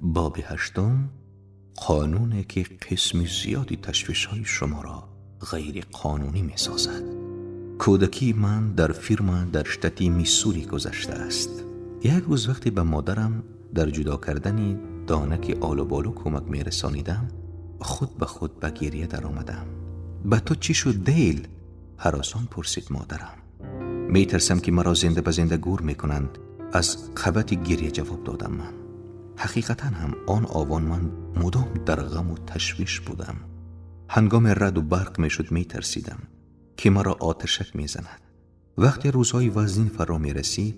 Боби ҳаштум: қонуне ки қисми зиёди ташвишҳои шуморо ғайриқонунӣ месозад. Кӯдакии ман дар фирма дар штати Миссури гузаштааст. Як рӯз вақте ба модарам дар ҷудо кардани донаки олуболу кӯмак мерасонидам, худ ба худ ба гирья даромадам. «Ба ту чӣ шуд, Дейл?» — ҳаросон пурсид модарам. «Метарсам, ки маро зинда ба зинда гӯр мекунанд», — аз қабати гирья ҷавоб додам ман. Ҳақиқатан ҳам он овон ман мудом дар ғаму ташвиш будам. Ҳангоме раъду барқ мешуд, метарсидам, ки маро оташак мезанад. Вақте рӯзҳои вазнин фаро мерасид,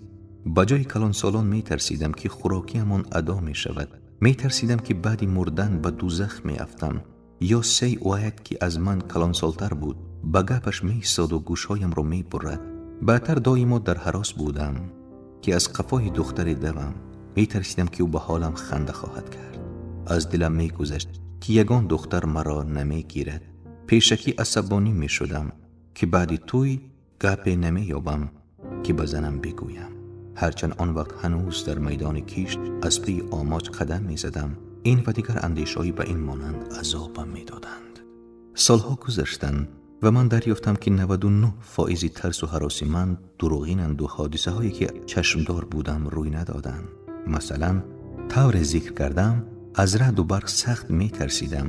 ба ҷои калонсолон метарсидам, ки хӯрокиамон адо мешавад. Метарсидам, ки баъди мурдан ба дузах меафтам ё Сей Уайт, ки аз ман калонсолтар буд, ба гапаш меистоду гӯшҳоямро мебурад. Баъдтар доимо дар ҳарос будам, ки аз қафои духтаре давам. Метарсидам, ки ӯ ба ҳолам ханда хоҳад кард. Аз дилам мегузашт, ки ягон духтар маро намегирад. Пешакӣ асабонӣ мешудам, ки баъди тӯй гапе намеёбам, ки ба занам бигӯям. Ҳарчанд он вақт ҳанӯз дар майдони кишт аз паи омоҷ қадам мезадам. Ин ва дигар андешаҳои ба ин монанд азобам медоданд. Солҳо гузаштанд ва ман дарёфтам, ки 99 фоизи тарсу ҳароси ман дурӯғинанду ҳодисаҳое, ки чашмдор будам, рӯй надоданд. Масалан, тавре зикр кардам, аз раъду барқ сахт метарсидам,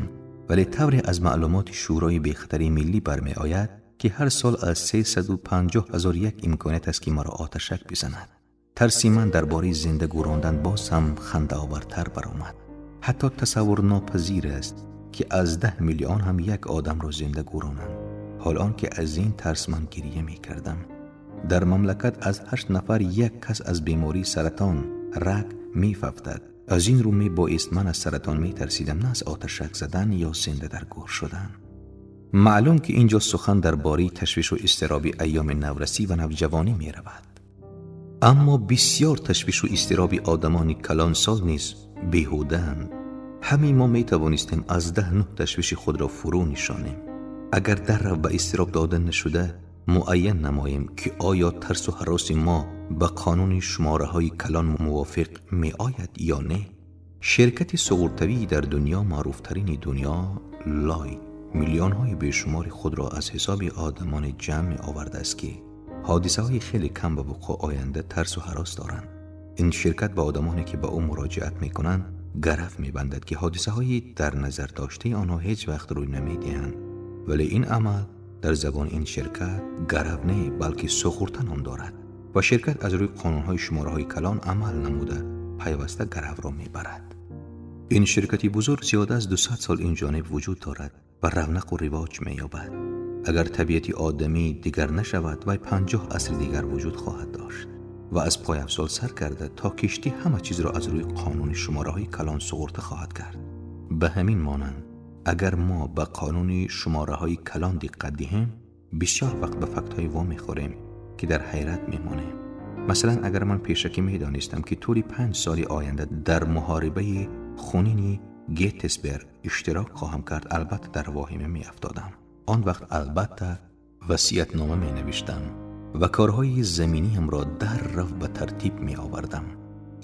вале тавре аз маълумоти Шӯрои бехатарии миллӣ бармеояд, ки ҳар сол аз 350 000 як имконият аст, ки маро оташак бизанад. Тарси ман дар бораи зинда гӯрондан боз ҳам хандаовартар баромад. Ҳатто тасаввурнопазир аст, ки аз 10 миллион ҳам як одамро зинда гӯронанд, ҳол он ки аз ин тарс ман гирья мекардам. Дар мамлакат аз ҳашт нафар як кас аз бемории саратон, рак, мефавтад. Аз ин рӯ мебоист ман аз саратон метарсидам, на аз оташак задан ё зинда дар гӯр шудан. Маълум, ки ин ҷо сухан дар бораи ташвишу изтироби айёми наврасӣ ва навҷавонӣ меравад, аммо бисьёр ташвишу изтироби одамони калонсол низ беҳудаанд. Ҳамаи мо метавонистем аз даҳ нӯҳ ташвиши худро фурӯ нишонем, агар даррав ба изтироб дода нашуда муайян намоем, ки оё тарсу ҳароси мо ба қонуни шумораҳои калон мувофиқ меояд ё не. Ширкати суғуртавии дар дунё маъруфтарини дунё, Ллойд, миллионҳои бешумори худро аз ҳисоби одамоне ҷамъ меовардааст, ки ҳодисаҳои хеле кам ба вуқӯъ оянда тарсу ҳарос доранд. Ин ширкат ба одамоне, ки ба ӯ муроҷиат мекунанд, гарав мебандад, ки ҳодисаҳои дар назар доштаи онҳо ҳеҷ вақт рӯй намедиҳанд. Вале ин амал дар забони ин ширкат гарав не, балки суғурта ном дорад ва ширкат аз рӯи қонунҳои шумораҳои калон амал намуда, пайваста гаравро мебарад. Ин ширкати бузург зиёда аз 200 сол ин ҷониб вуҷуд дорад ва равнақу ривоҷ меёбад. Агар табиати одамӣ дигар нашавад, вай 50 асри дигар вуҷуд хоҳад дошт ва аз пойафзол сар карда то киштӣ ҳама чизро аз рӯи қонуни шумораҳои калон суғурта хоҳад кард. Ба ҳамин монанд, агар мо ба қонуни шумораҳои калон диққат диҳем, бисёр вақт ба фактҳое вомехӯрем, ки дар ҳайрат мемонем. Масалан, агар ман пешакӣ медонистам, ки тӯли 5 соли оянда дар муҳорибаи хунини Геттисберг иштирок хоҳам кард, албатта дар воҳима меафтодам. Он вақт албатта васиятнома менавиштам ва корҳои заминиамро даррав ба тартиб меовардам.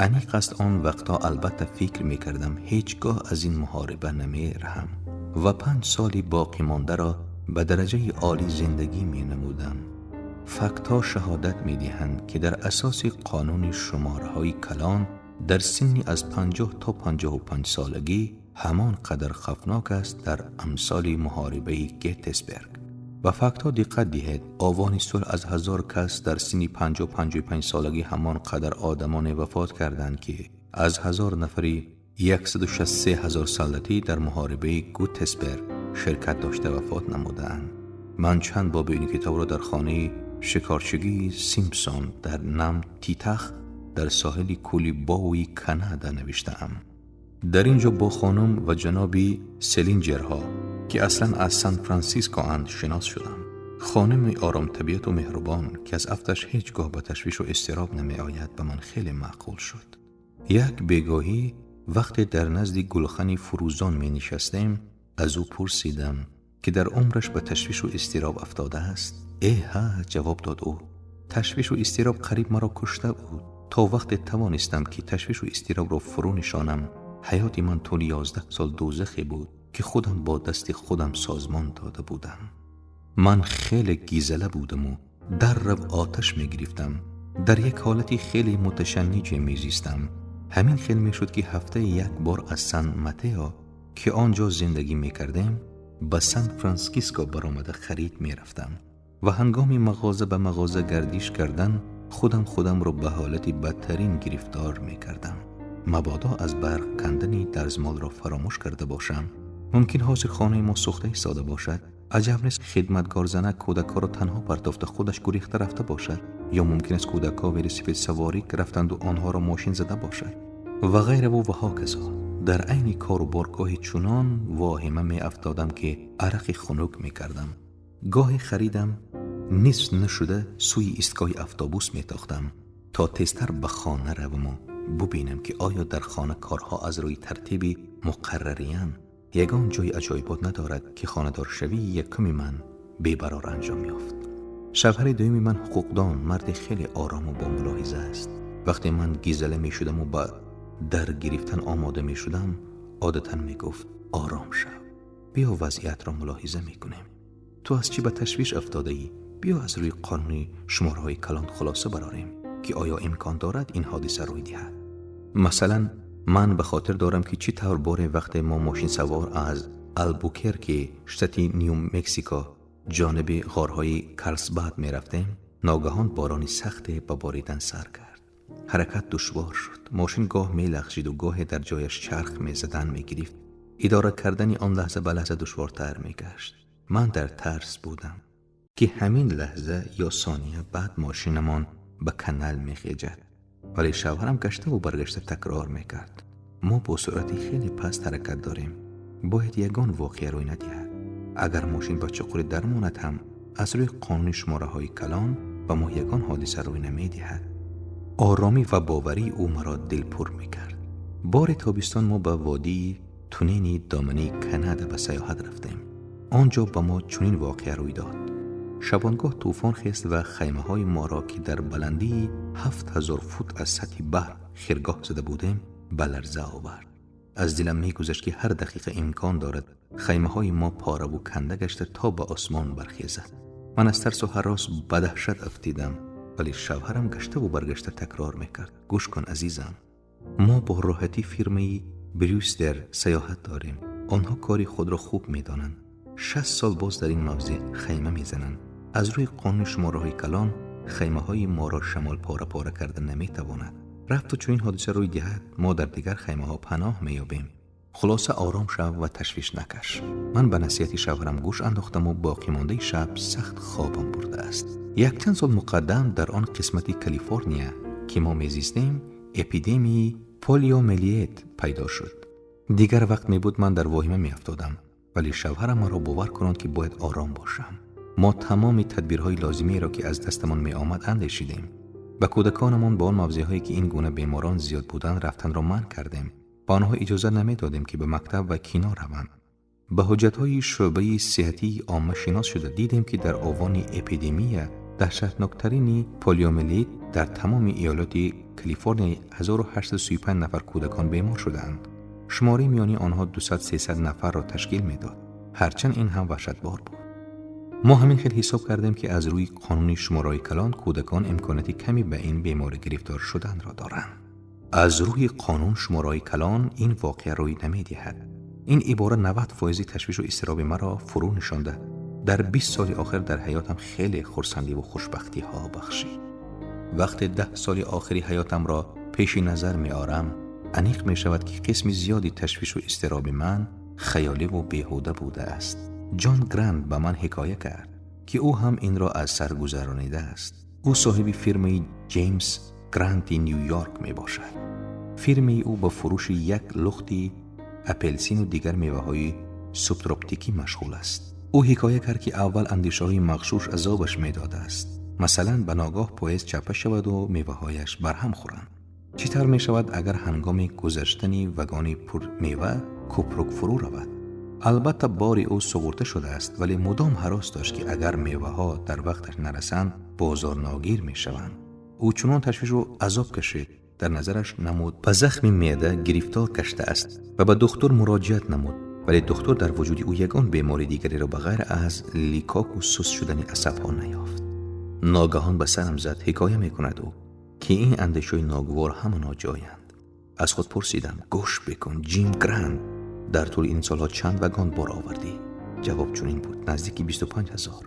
Аниқ аст, он вақтҳо албатта фикр мекардам, ҳеҷ гоҳ аз ин муҳориба намераҳам ва 5 соли боқӣ мондаро ба дараҷаи олӣ зиндагӣ менамудам. Фактҳо шаҳодат медиҳанд, ки дар асоси қонуни шумораҳои калон дар синни аз 50 то 55 солагӣ ҳамон қадар хавфнок аст дар амсоли муҳорибаи Геттисберг. Ба фактҳо диққат диҳед: овони сулҳ аз 1000 кас дар синни 50-55 солагӣ ҳамон қадар одамоне вафот карданд, ки аз 1000 нафари 163 ҳазор солдатӣ дар муҳорибаи Геттисберг ширкат дошта вафот намудаанд. Ман чанд боби ин китобро дар хонаи шикорчигии Симпсон дар Нам Титах дар соҳили кӯли Боуи Канада навиштаам. Дар ин ҷо бо хонум ва ҷаноби Селинҷерҳо, ки аслан аз Сан Франсискоанд, шинос шудам. Хонуми оромтабиату меҳрубон, ки аз афташ ҳеҷ гоҳ ба ташвишу изтироб намеояд, ба ман хеле маъқул шуд. Як бегоҳӣ, вақте дар назди гулхани фурӯзон менишастем, аз ӯ пурсидам, ки дар умраш ба ташвишу изтироб афтодааст. «Э ҳа», — ҷавоб дод ӯ, — «ташвишу изтироб қариб маро кушта буд. То вақте тавонистам, ки ташвишу изтиробро фурӯ нишонам, Ҳаёти ман тӯли 11 сол дӯзахе буд, ки худам бо дасти худам созмон дода будам. Ман хеле гизала будам ва дар рав оташ мегирифтам. Дар як ҳолати хеле муташанниҷе мезистам. Ҳамин хел мешуд, ки ҳафтаи як бор аз Сан Матео, ки он ҷо зиндагӣ мекардем, ба Сан Франсиско баромада харид мерафтам ва ҳангоми мағоза ба мағоза гардиш кардан худам худамро ба ҳолати бадтарин гирифтор мекардам. Мабодо аз барқ кандани дарзмолро фаромӯш карда бошам. Мумкин ҳозир хонаи мо сӯхта истода бошад. Аҷаб нест, хидматгор занак кӯдакҳоро танҳо партофта худаш гурехта рафта бошад, ё мумкин аст кӯдакҳо велосипедсаворӣ рафтанду онҳоро мошин зада бошад ва ғайраву ва ҳоказо. Дар айни кору бор гоҳе чунон воҳима меафтодам, ки арақи хунук мекардам. Гоҳе харидам нисф нашуда сӯи истгоҳи автобус метохтам, то тезтар ба хона раваму бубинам, ки оё дар хона корҳо аз рӯи тартиби муқаррариянд. Ягон ҷои аҷоибот надорад, ки хонадоршавии якуми ман бебарор анҷом ёфт. Шавҳари дуюми ман ҳуқуқдон, марди хеле орому бо мулоҳиза аст. Вақте ман гизала мешудаму ба дар гирифтан омода мешудам, одатан мегуфт: «Ором шав, биё вазъиятро мулоҳиза мекунем. Ту аз чӣ ба ташвиш афтодаӣ? Биё аз рӯи қонуни шумораҳои калон хулоса барорем, ки оё имкон дорад ин ҳодиса рӯй диҳад». Масалан, ман ба хотир дорам, ки чӣ тавр боре вақте мо мошинсавор аз Албукерки, штати Ню Мексико, ҷониби ғорҳои Карлсбад мерафтем, ногаҳон борони сахте ба боридан сар кард. Ҳаракат душвор шуд. Мошин гоҳ мелағжиду гоҳе дар ҷояш чарх мезадан мегирифт. Идора кардани он лаҳза ба лаҳза душвортар мегашт. Ман дар тарс будам, ки ҳамин лаҳза ё сония баъд мошинамон ба канал мехеҷад, вале шавҳарам гаштаву баргашта такрор мекард: «Мо бо суръати хеле паст ҳаракат дорем, бояд ягон воқеа рӯй надиҳад. Агар мошин ба чуқурӣ дармонад ҳам, аз рӯи қонуни шумораҳои калон ба мо ягон ҳодиса рӯй намедиҳад». Оромӣ ва боварии ӯ маро дилпур мекард. Бори тобистон мо ба водии Тунени домании Канада ба саёҳат рафтем. Он ҷо ба мо чунин воқеа рӯй дод. Шабонгоҳ тӯфон хест ва хаймаҳои моро, ки дар баландии 7000 фут аз сатҳи баҳр хиргоҳ зада будем, ба ларза овард. Аз дилам мегузашт, ки ҳар дақиқа имкон дорад хаймаҳои мо пораву канда гашта то ба осмон бархезад. Ман аз тарсу ҳарос ба даҳшат афтидам, вале шавҳарам гаштаву баргашта такрор мекард: «Гӯш кун, азизам, мо бо роҳатӣ фирмаи Брюстер саёҳат дорем. Онҳо кори худро хуб медонанд. 60 сол боз дар ин мавзеъ хайма мезананд. Аз рӯи қонуни шумораҳои калон хаймаҳои моро шамол пора пора карда наметавонад. Рафту чунин ҳодиса рӯй диҳад, мо дар дигар хаймаҳо паноҳ меёбем. Хулоса, ором шав ва ташвиш накаш». Ман ба насиҳати шавҳарам гӯш андохтаму боқимондаи шаб сахт хобам бурдааст. Якчанд сол муқаддам дар он қисмати Калифорния, ки мо мезистем, эпидемияи полиомиелит пайдо шуд. Дигар вақт мебуд, ман дар воҳима меафтодам, вале шавҳарам маро бовар кунонд, ки бояд ором бошам. Мо тамоми тадбирҳои лозимиеро, ки аз дастамон меомад, андешидем. Ба кӯдаконамон ба он мавзеъҳое, ки ин гуна беморон зиёд буданд, рафтанро манъ кардем. Ба онҳо иҷоза намедодем, ки ба мактаб ва кино раванд. Ба ҳуҷҷатҳои шӯъбаи сиҳатии омма шинос шуда дидем, ки дар овони эпидемия даҳшатноктарини полиомиелит дар тамоми иёлоти Калифорния 1835 нафар кӯдакон бемор шудаанд. Шумораи миёнии онҳо 200-300 нафарро ташкил медод. Ҳарчанд ин ҳам ваҳшатбор буд. Мо ҳамин хел ҳисоб кардем, ки аз рӯи қонуни шумораҳои калон кӯдакон имконияти каме ба ин беморӣ гирифтор шуданро доранд. Аз рӯи қонун шумораҳои калон ин воқеа рӯй намедиҳад. Ин ибора 90 фоизи ташвишу изтироби маро фурӯ нишонда, дар 20 соли охир дар ҳаётам хеле хурсандиву хушбахтиҳо бахшид. Вақте 10 соли охири ҳаётамро пеши назар меорам, аниқ мешавад, ки қисми зиёди ташвишу изтироби ман хаёливу беҳуда будааст. Ҷон Грант ба ман ҳикоя кард, ки ӯ ҳам инро аз сар гузаронидааст. Ӯ соҳиби фирмаи Ҷеймс Гранти Ню Йорк мебошад. Фирмаи ӯ ба фурӯши як лухти апелсину дигар меваҳои субтропикӣ машғул аст. Ӯ ҳикоя кард, ки аввал андешаҳои мағшуш азобаш медодааст. Масалан, ба ногаҳ поезд чапа шаваду меваҳояш барҳам хӯранд. Чӣ тавр мешавад, агар ҳангоми гузаштани вагони пурмева кӯпрук фурӯ равад? Албатта, бори ӯ суғурта шудааст, вале мудом ҳарос дошт, ки агар меваҳо дар вақташ нарасанд, бозорногир мешаванд. Ӯ чунон ташвишу азоб кашид. Дар назараш намуд ба захми меъда гирифтор гаштааст ва ба духтур муроҷиат намуд, вале духтур дар вуҷуди ӯ ягон бемории дигареро ба ғайр аз ликоку суст шудани асабҳо наёфт. Ногаҳон ба сарам зад, ҳикоя мекунад ӯ, ки ин андешаҳои ногувор ҳама ноҷоянд. Аз худ пурсидам: гӯш бикун, Ҷим Грант, дар тӯли ин солҳо чанд вагон бор овардӣ? Ҷавоб чунин буд: наздики 25 000.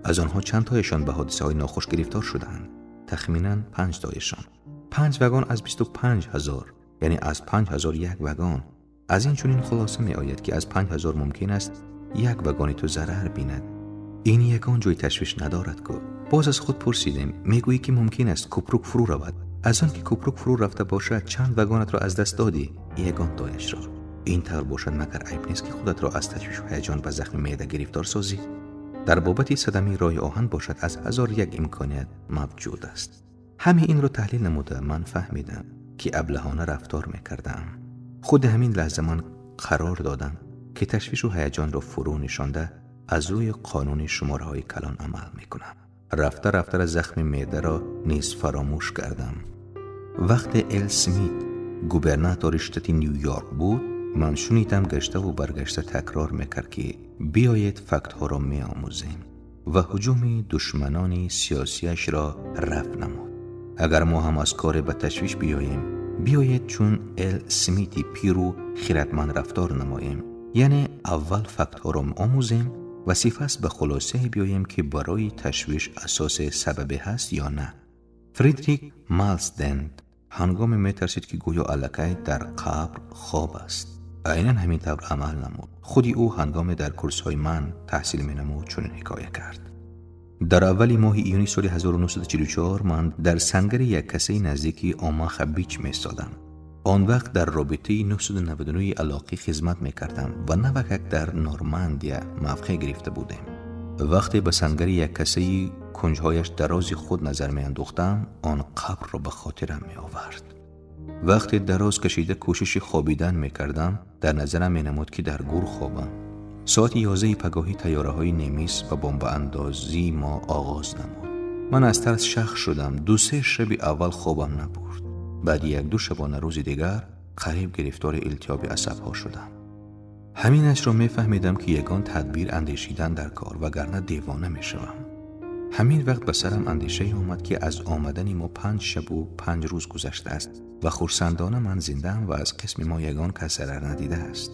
Аз онҳо чанд тояшон ба ҳодисаҳои нохуш гирифтор шудаанд? Тахминан панҷ тояшон. Панҷ вагон аз 25 000, яъне аз 5000 як вагон. Аз ин чунин хулоса меояд, ки аз 5000 мумкин аст як вагони ту зарар бинад. Ин ягон ҷои ташвиш надорад ку. Боз аз худ пурсидем: мегӯӣ, ки мумкин аст купрук фурӯ равад. Аз он ки купрук фурӯ рафта бошад, чанд вагонатро аз даст додӣ? Ягон тояшро. Ин тавр бошад, магар айб нест, ки худатро аз ташвишу ҳаяҷон ба захми меъда гирифтор созӣ? Дар бобати садамаи роҳи оҳан бошад, аз ҳазор як имконият мавҷуд аст. Ҳамин инро таҳлил намуда, ман фаҳмидам, ки аблаҳона рафтор мекардам. Худи ҳамин лаҳза ман қарор додам, ки ташвишу ҳаяҷонро фурӯ нишонда, аз рӯи қонуни шумораҳои калон амал мекунам. Рафта рафта захми меъдаро низ фаромӯш кардам. Вақте Эл Смит губернатори штати Ню-Йорк буд, ман шунидам, гаштаву баргашта такрор мекард, ки биёед, фактҳоро меомӯзем, ва ҳуҷуми душманони сиёсиашро рафъ намуд. Агар мо ҳам аз коре ба ташвиш биёем, биёед, чун Эл Смити пиру хиратманд рафтор намоем, яъне аввал фактҳоро омӯзем ва сипас ба хулосае биёем, ки барои ташвиш асосе сабабе ҳаст ё на. Фридрик Малсден ҳангоме метарсид, ки гӯё аллакай дар қабр хоб аст, айнан ҳамин тавр амал намуд. Худи ӯ ҳангоме дар курсҳои ман таҳсил менамуд, чунин ҳикоя кард: дар аввали моҳи июни соли 1944 ман дар сангари яккасаи наздики Омаха Бич меистодам. Он вақт дар робитаи 999 алоқӣ хизмат мекардам ва навакак дар Нормандия мавқеъ гирифта будем. Вақте ба сангари яккасаи кунҷҳояш дарози худ назар меандохтам, он қабрро ба хотирам меовард. Вақте дароз кашида кӯшиши хобидан мекардам, дар назарам менамуд, ки дар гур хобам. Соати 11-и пагоҳӣ тайёраҳои немис ба бомбаандозии мо оғоз намуд. Ман аз тарс шах шудам. Ду-се шаби аввал хобам набурд. Баъди як-ду шабона рӯзи дигар қариб гирифтори илтиҳоби асабҳо шудам. Ҳаминашро мефаҳмидам, ки ягон тадбир андешидан дар кор, вагарна девона мешавам. Ҳамин вақт ба сарам андешае омад, ки аз омадани мо 5 шабу 5 рӯз гузаштааст ва хурсандона ман зиндаам ва аз қисми мо ягон кас зарар надидааст.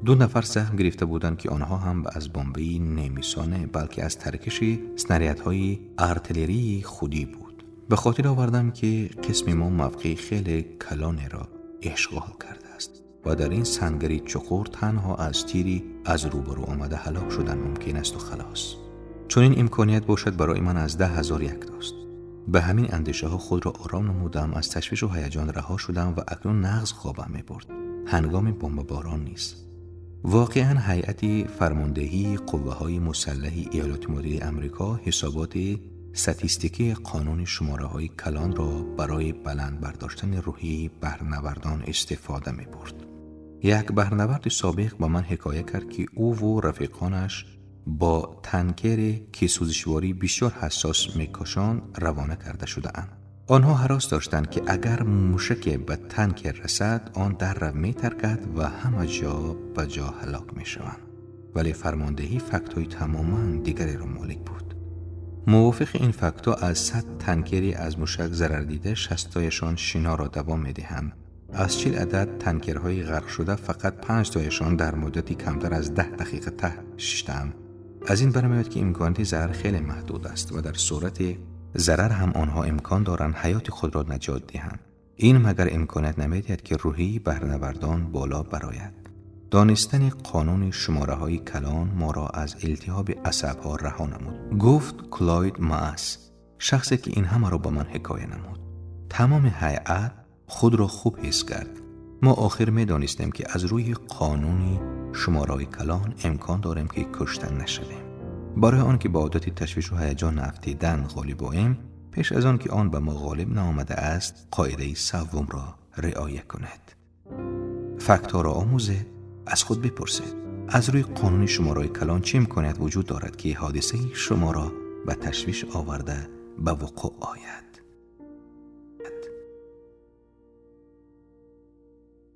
Ду нафар захм гирифта буданд, ки онҳо ҳам аз бомбаи немисоне, балки аз таркиши снарядҳои артиллерии худӣ буд. Ба хотир овардам, ки қисми мо мавқеи хеле калонеро ишғол кардааст ва дар ин сангари чуқур танҳо аз тири аз рӯбарӯ омада ҳалок шудан мумкин асту халос. Чунин имконият бошад, барои ман аз 10 000 як тост. Ба ҳамин андешаҳо худро ором намудам, аз ташвишу ҳаяҷон раҳо шудам ва акнун нағз хобам мебурд, ҳангоми бомбаборон низ. Воқеан, ҳайати фармондеҳии қувваҳои мусаллаҳи Иёлоти Муттаҳидаи Амрико ҳисоботи статистикии қонуни шумораҳои калонро барои баланд бардоштани рӯҳияи баҳрнавардон истифода мебурд. Як баҳрнаварди собиқ ба ман ҳикоя кард, ки ӯву рафиқонаш бо танкере, ки сӯзишвории бисёр ҳассос мекашонд, равона карда шудаанд. Онҳо ҳарос доштанд, ки агар мушаке ба танкер расад, он даррав метаркад ва ҳама ҷо ба ҷо ҳалок мешаванд. Вале фармондеҳӣ фактҳои тамоман дигареро молик буд. Мувофиқи ин фактҳо, аз 100 танкери аз мушак зарардида, 60тояшон шиноро давом медиҳанд. Аз 40 адад танкерҳои ғарқшуда фақат панҷ тояшон дар муддати камтар аз 10 дақиқа таҳ шиштаанд. Аз ин бармеояд, ки имконияти зарар хеле маҳдуд аст ва дар сурати зарар ҳам онҳо имкон доранд ҳаёти худро наҷот диҳанд. Ин магар имконият намедиҳад, ки рӯҳияи баҳрнавардон боло барояд? Донистани қонуни шумораҳои калон моро аз илтиҳоби асабҳо раҳо намуд, гуфт Клойд Маас, шахсе ки ин ҳамаро ба ман ҳикоя намуд. Тамоми ҳайат худро хуб ҳис кард. Мо охир медонистем, ки аз рӯи қонуни шумораҳои калон имкон дорем, ки кушта нашавем. Барои он ки ба одати ташвишу ҳаяҷон наафтидан ғолиб оем, пеш аз он ки он ба мо ғолиб наомадааст, қоидаи саввумро риоя кунед: фактҳоро омӯзед. Аз худ бипурсед: аз рӯи қонуни шумораҳои калон чӣ имконият вуҷуд дорад, ки ҳодисаи шуморо ба ташвиш оварда ба вуқӯъ ояд?